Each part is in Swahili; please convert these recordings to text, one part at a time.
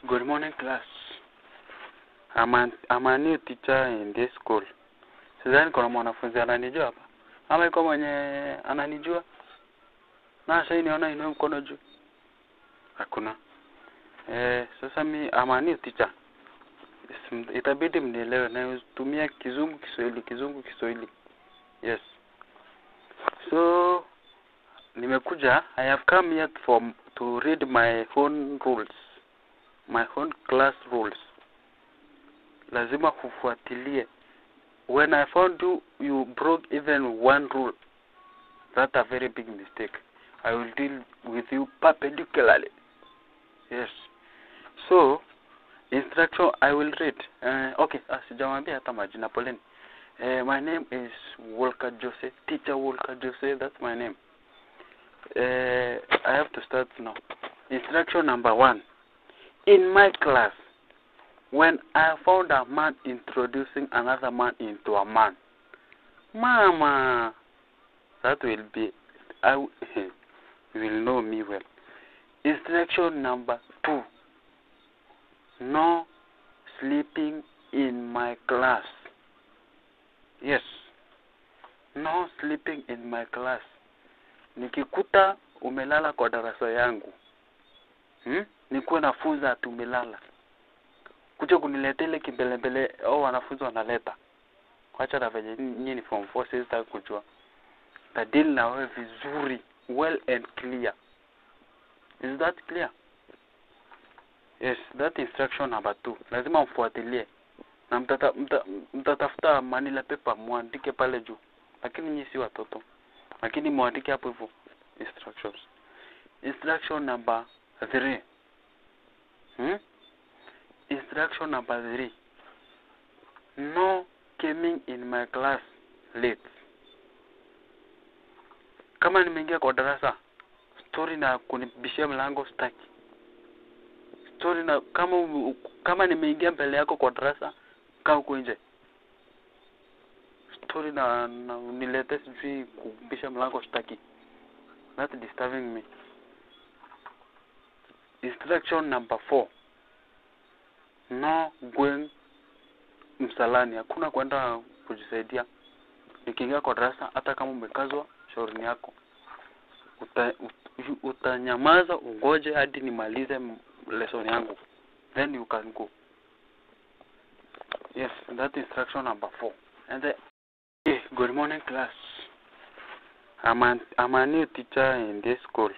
Good morning, class. I'm a new teacher in this school. Sidhani kuna mwanafunzi ananijua hapa. Ama iko mwenye ananijua? Na ashaniona inue mkono juu. Hakuna. Sasa mi I'm a new teacher. Itabidi mnielewe na tumia Kizungu, Kiswahili, Kizungu, Kiswahili. Yes. So nimekuja, I have come here to read my own rules. My own class rules. Lazima kufuatilie. When I found you, you broke even one rule. That's a very big mistake. I will deal with you perpendicularly. Yes. So, instruction I will read. Okay, sijawambia hata majina, poleni. My name is Walker Jose, Teacher Walker Jose, that's my name. I have to start now. Instruction number 1. In my class, when I found a man introducing another man into a man, mama, that will be, you will know me well. Instruction number 2. No sleeping in my class. Yes. No sleeping in my class. Nikikuta umelala kwa darasa yangu. Nikuwe nafunza ati umelala. Kuja kuniletea ile kimbelembele au wanafunzi wanaleta. Wacha na venye nyinyi ni form 4, sitaki kujua. Ta deal na wewe vizuri, well and clear. Is that clear? Yes, that instruction number 2. Lazima mfuatilie. Na mtatafuta manila paper muandike pale juu. Lakini nyinyi si watoto. Lakini muandike hapo hivyo instructions. Instruction number 3. Instruction number 3. No coming in my class late. Kama nimeingia kwa darasa, story na kunibishia mlango sitaki. Story na kama nimeingia mbele yako kwa darasa, kaa huko nje. Story na unilete sijui kubisha mlango sitaki. That's disturbing me. Instruction number 4. No going msalani. Hakuna kwenda kujisaidia. Nikiingia kwa darasa, hata kama umekazwa, shauri yako. Utanyamaza ungoje hadi nimalize lesson yangu. Then you can go. Yes, that instruction number 4. And the, hey, good morning, class. I'm a new teacher in this school.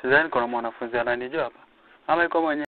Sidhani kuna mwanafunzi ananijua hapa. Ama iko mwenye